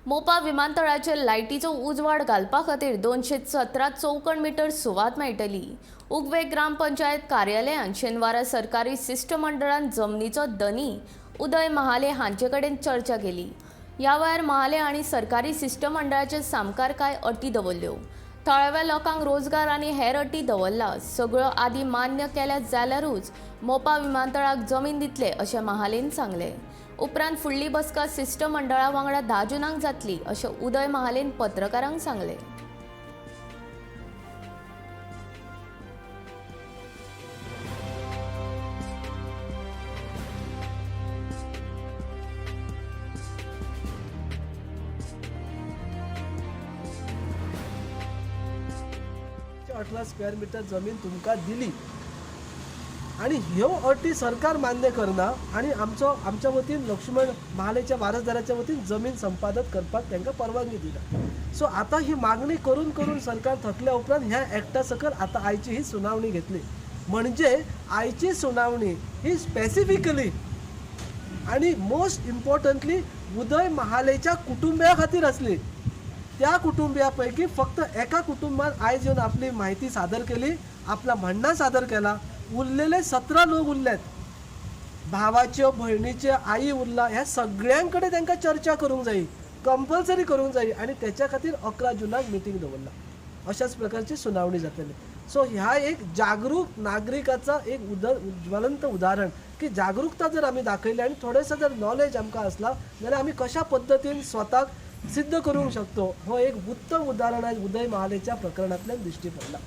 मोपा विमानतळाचेर लायटीचो उजवाड घालपा खातीर 217 चौखण मिटर सुवात मेळटली. उगवे ग्रामपंचायत कार्यालयांत शेनवारा सरकारी शिश्टमंडळान जमनीचो धनी उदय महाले हांचे कडेन चर्चा केली. ह्या वेळार महाले हांणी सरकारी शिश्टमंडळाचे सामकार कांय अटी दवरल्यो. थळाव्या लोकांक रोजगार आनी हेर अटी दवरला. सगळ्यो आदी मान्य केल्या जाल्यारूच मोपा विमानतळाक जमीन दितले अशें महालेन सांगलें. उपरांत फुडली बसका शिश्टमंडळा वांगडा 10 जुनाक जातली अशें उदय महालेन पत्रकारांक सांगलें. 18 स्क्वेअर मिटर जमीन तुमकां दिली आनी ह्यो अटी सरकार मान्य करना आनी आमचो आमच्या वतीन लक्ष्मण महालेच्या वारसदाराच्या वतीन जमीन संपादन करपाक तांकां परवानगी दिना. सो आतां ही मागणी करून करून सरकार थकल्या उपरांत ह्या एक्टा सकयल आतां आयची ही सुनावणी घेतली. म्हणजे आयची सुनावणी ही स्पेसिफिकली आनी मोस्ट इम्पॉर्टंटली उदय महालेच्या कुटुंबिया खातीर आसली. त्या कुटुंबिया पैकी फक्त एका कुटुंबान आयज येवन आपली माहिती सादर केली, आपला म्हणणं सादर केला. उरलेले 17 लोक उरल्यात, भावाच्यो भयणीच्यो आई उरला. ह्या सगळ्यां कडेन तांकां चर्चा करूंक जायी, कंपल्सरी करूंक जायी आनी तेच्या खातीर 11 जुनाक मिटींग दवरला. अशाच प्रकारची सुनावणी जातली. सो ह्या एक जागरूक नागरिकाचा एक ज्वलंत उदाहरण की जागरूकता जर आमी दाखयली आनी थोडेसो जर नॉलेज आमकां आसला जाल्यार आमी कशा पद्दतीन स्वताक सिद्ध करूंक शकतो, हो एक उत्तम उदाहरण आयज उदय महालेच्या प्रकरणांतल्यान दिश्टी पडला.